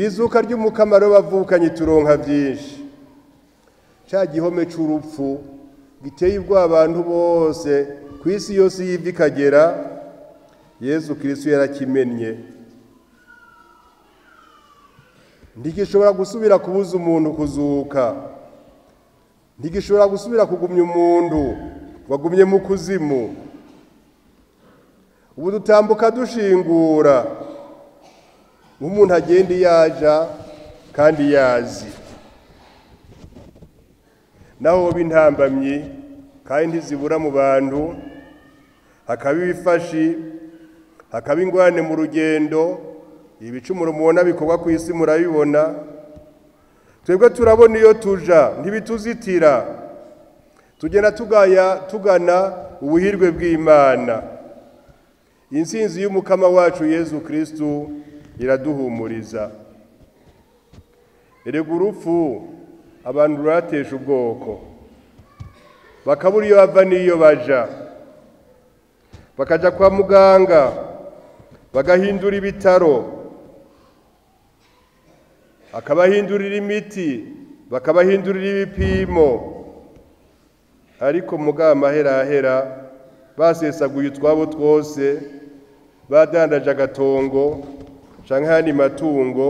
Mu izuka ry'umukamaro bavukanye turonka byinshi. Cya gihome c'urupfu giteye ubwoba abantu bose ku isi yose yiva ikagera, Yezu Kristo yarakimennye. Ntigishobora gusubira kubuza umuntu kuzuka, ntigishobora gusubira kugumya umuntu wagumye mu kuzimu. Ubu dutambuka dushingura nk'umuntu agenda iyaja kandi yazi. Naho b'intambamyi kandi ntizibura mu bantu, hakaba ibifashi, hakaba ingorane mu rugendo. Ibicumuro mubona bikorwa ku isi murabibona. Twebwe turabona iyo tuja, ntibituzitira, tugenda tugaya tugana ubuhirwe bw'Imana. Intsinzi y'Umukama wacu Yezu Kristu iraduhumuriza. Erega urupfu abantu ruratesha ubwoko, bakabura iyo bava n'iyo baja, bakaja kwa muganga, bagahindura ibitaro, akabahindurira imiti, bakabahindurira ibipimo, ariko mugabo amaherahera basesaguye utwabo twose, badandaje agatongo canke ayandi matungo,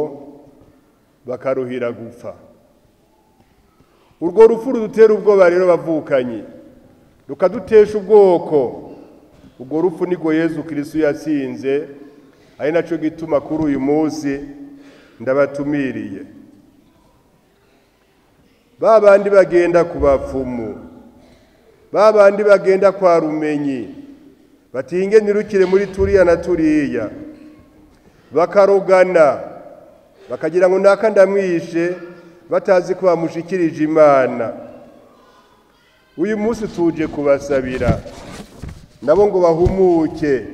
bakaruhira gupfa. Urwo rupfu rudutera ubwoba rero bavukanyi, rukadutesha ubwoko. Urwo rupfu nirwo Yezu Kristo yatsinze, ari naco gituma kuri uyu munsi ndabatumiriye. Ba bandi bagenda ku bapfumu, ba bandi bagenda kwa rumenyi, batinge nirukire muri turiya na turiya, bakarogana, bakagira ngo naka ndamwishe, batazi ko bamushikirije Imana. Uyu munsi tuje kubasabira nabo ngo bahumuke,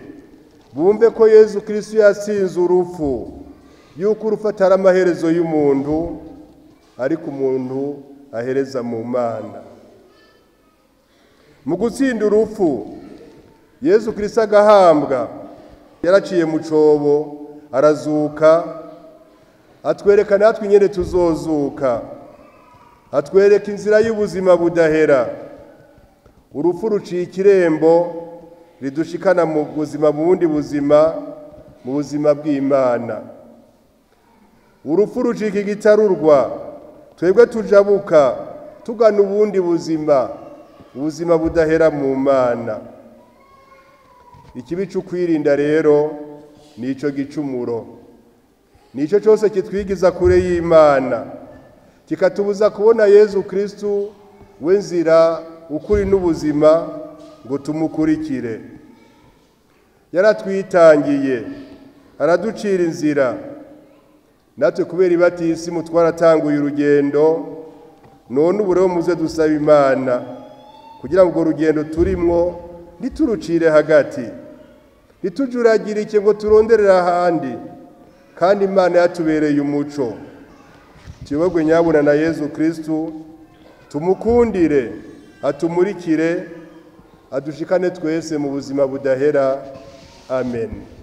bumve ko Yezu Kristo yatsinze urupfu, yuko urupfu atari amaherezo y'umuntu, ariko umuntu ahereza mu Mana. Mu gutsinda urupfu Yezu Kristo agahambwa, yaraciye mu cobo arazuka, atwereka natwe ingene tuzozuka, atwereka inzira y'ubuzima budahera. Urupfu ruciye ikirembo ridushikana mu buzima, mu bundi buzima, mu buzima bw'Imana. Urupfu rucika igitarurwa, twebwe tujabuka tugana ubundi buzima, ubuzima budahera mu Mana. Ikibi c'ukwirinda rero nico gicumuro, nico cyose kitwigiza kure y'Imana, kikatubuza kubona Yezu Kristu we nzira, ukuri n'ubuzima, ngo tumukurikire. Yaratwitangiye, araducira inzira. Natwe kubera ibatisimu twaratanguye urugendo. None ubu rero muze dusaba Imana kugira ngo urwo rugendo turimwo ntiturucire hagati, ntitujuragirike ngo turonderere ahandi, kandi Imana yatubereye umuco. Tuyoborwe nyabuna na Yezu Kristu, tumukundire atumurikire, adushikane twese mu buzima budahera. Amen.